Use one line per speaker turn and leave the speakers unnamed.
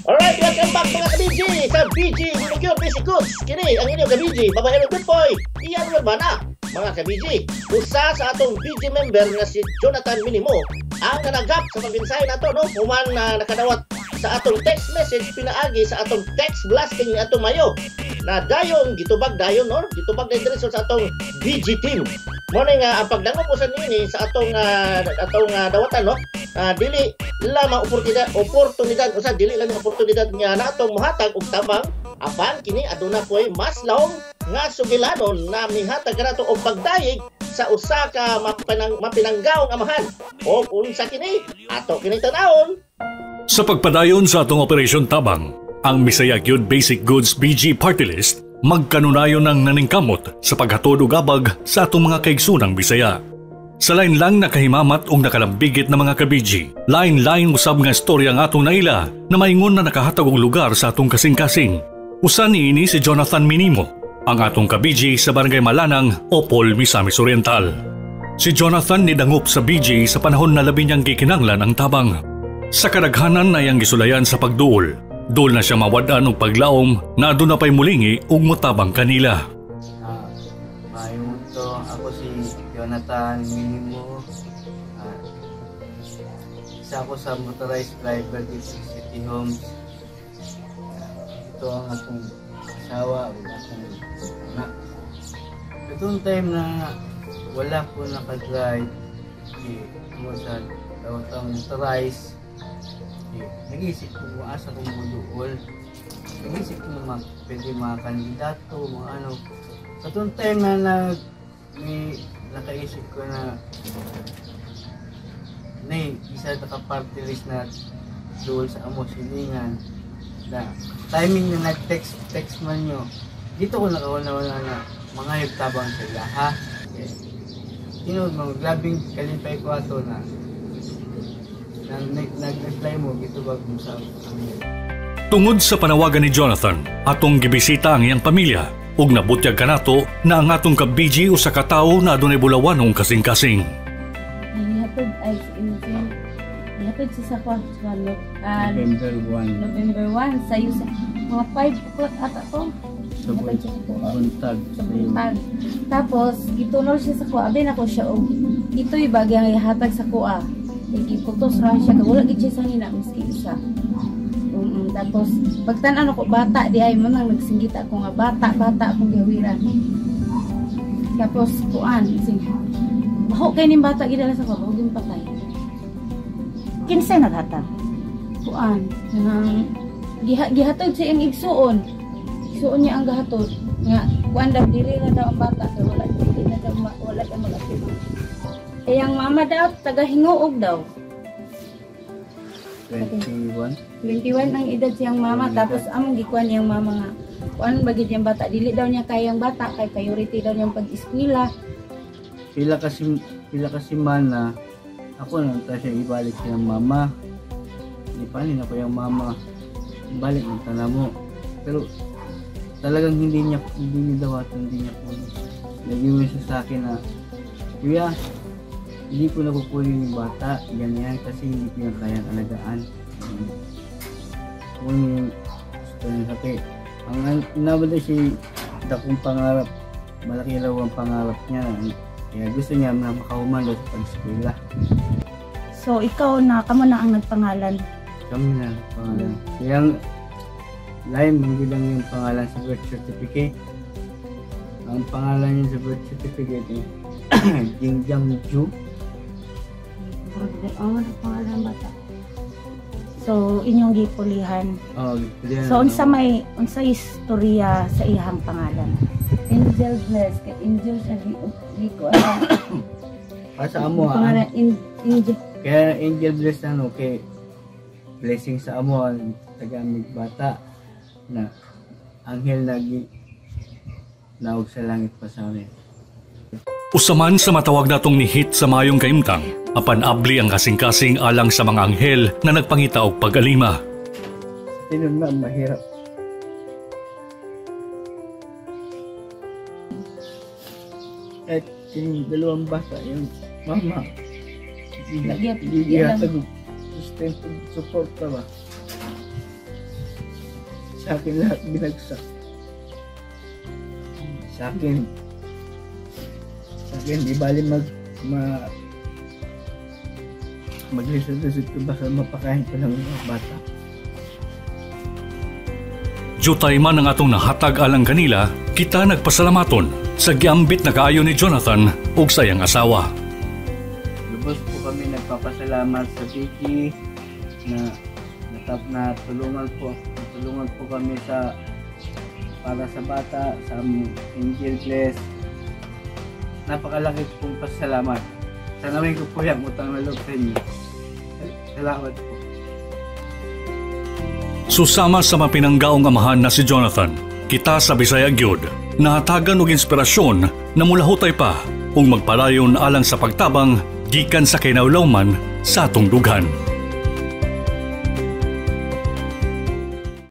Alright, welcome back, mga ka-BG, sa BG Binugyo Basic Goods. Kini ang inyong ka-BG, Babaero Good Boy, Ian Urbana. Mga ka-BG, usa sa atong BG member nga si Jonathan Minimo ang nanagap sa pagmensahe nato, no? Human na nakadawat sa atong text message pinaagi sa atong text blasting ni atong Mayo na dayong gitubag dayon, no? Gitubag dayon diri sa atong BG team. Mo ni nga ang pagdangop usa niini sa atong dawatan, no? Dili lamang oportunidad oportunidad usa dili lang oportunidad nga natong mohatag og tabang, apan kini aduna poy mas lawom nga sugilanon na mihatag kanato og pagdayeg sa usa ka mapinanggaong amahan. O unsa kini, ato kini tan-awon.
Sa pagpadayon sa atong Operation Tabang, ang Bisaya Gyud Basic Goods BG Party List magkanunayon ng naningkamot sa paghatod og abag sa atong mga kaigsoonang Bisaya. Sa lain lang nakahimamat og nakalambigit na mga ka-BG, lain-lain usab nga istorya ang atong naila na maingon na nakahatag og lugar sa atong kasing-kasing. Usa niini si Jonathan Minimo, ang atong ka-BG sa Barangay Malanang, Opol, Misamis Oriental. Si Jonathan nidangop sa BG sa panahon na labi niyang gikinanglan ang tabang. Sa kadaghanan na iyang gisulayan sa pagduol, duol na siya mawad-an og paglaom na aduna pa'y mulingi ug motabang kanila.
Maayong to, ako si Jonathan Minimo. Isa ako sa motorized driver dito sa City Homes. Ito ang akong asawa ug akong anak. Itong time na wala ko nakadrive, eh, mo sa tawag motorized, eh, nag-isip ko kung asa ko moduol. Nag-isip ko naman, pwede mga kandidato, mga ano. Sa itong time na may nakaisip ko na nay isa na ka party list na duol sa amo silingan na timing na nag-text text man nyo dito ko nakauna-una na mga tabang sila ha. Okay. Tinuod mo, grabing kalipay ko ato na nag-reply mo gitubag mo sa amin.
Tungod sa panawagan ni Jonathan, atong gibisita ang iyang pamilya ug nabutyag kanato na ang atong ka-BG usa ka tawo na adunay bulawanong kasing-kasing.
Gihatod ay si Angel. Gihatod siya sa kwa sa
November 1.
November 1 sayo sa mga 5 o'clock ata to.
Sa
Gihatod siya sa kuha.
buntag.
Sa buntag. Tapos gitunol siya sa kuha. Abi nako siya og ito'y bagay nga ihatag sa kuha. Kay giputos ra siya kay wala gid siya sanghina miski isa. Tapos pagtan-aw ko bata di ay mo nang nagsinggit ako nga bata bata akong gihawiran. Tapos kuan sing baho kay ning bata gidala sa kuha, baho patay.
Kinsay naghatag?
Kuan nang gihatod sa iyang igsuon. Igsuon niya ang gahatod nga kuan daw, dili na daw ang bata kay wala dili na daw wala daw mag-apil. Iyang mama daw taga Hinguog daw.
21.
21 ang edad siyang mama, tapos among gikuan niyang mama nga kuan bagid niyang bata, dili daw niya kayang bata kay priority daw niyang pag-eskwela.
Pila kasi mana ako nang ta siya ibalik siyang mama. Di pa ako yung mama. Balik ng tanamo. Pero talagang hindi niya daw at hindi niya po. Nag-iwan siya sa akin na, "Kuya, hindi ko na kukunin yung bata, ganyan, kasi hindi ko yan kayang alagaan." Kung yung gusto niya sa akin. Ang inabot na siya, dakong pangarap, malaki raw ang pangarap niya. Kaya gusto niya na makahuman daw sa pag-eskwela.
So ikaw na kamo na ang nagpangalan?
Kami na ang pangalan. Kaya ang lain, man lang yung pangalan sa birth certificate. Ang pangalan niya sa birth certificate eh, Jingjang Ju.
Oh, ano pangalan ng bata?
So inyong gipulihan.
Oh,
So unsa istorya sa iyang pangalan?
Angel Bless kay Angel siya gi ko
Para sa amo ah.
Pangalan Angel.
Kaya Angel Bless ano kay blessing sa amo ang tagamig bata na anghel nagi naog sa langit pa sa amin.
Usaman sa matawag natong ni-hit sa mayong kaimtang, apan abli ang kasing-kasing alang sa mga anghel na nagpangita og pag-alima.
Tinun ma'am, mahirap. At yung dalawang bata, yung mama,
Lagi at
hindi
di alam.
gihatag sustain suporta ba? Sa akin lahat binagsak. Sa akin. Sa akin, di bali maglisod-lisod ko basta mapakain ko lang yung mga bata.
Jutay man ang atong nahatag alang kanila, kita nagpasalamaton sa giambit na kaayo ni Jonathan ug sa iyang asawa.
Lubos po kami nagpapasalamat sa Vicky na natulungan po kami sa para sa bata sa among Angel Bless. Napakalaki pong pasalamat. Sanawin ko po yung utang na loob sa inyo. Salamat po.
Susama sa mapinanggaong amahan na si Jonathan, kita sa Bisaya gyud nahatagan og inspirasyon na mulahutay pa ug magpadayon alang sa pagtabang gikan sa kinawlawman sa atong dughan.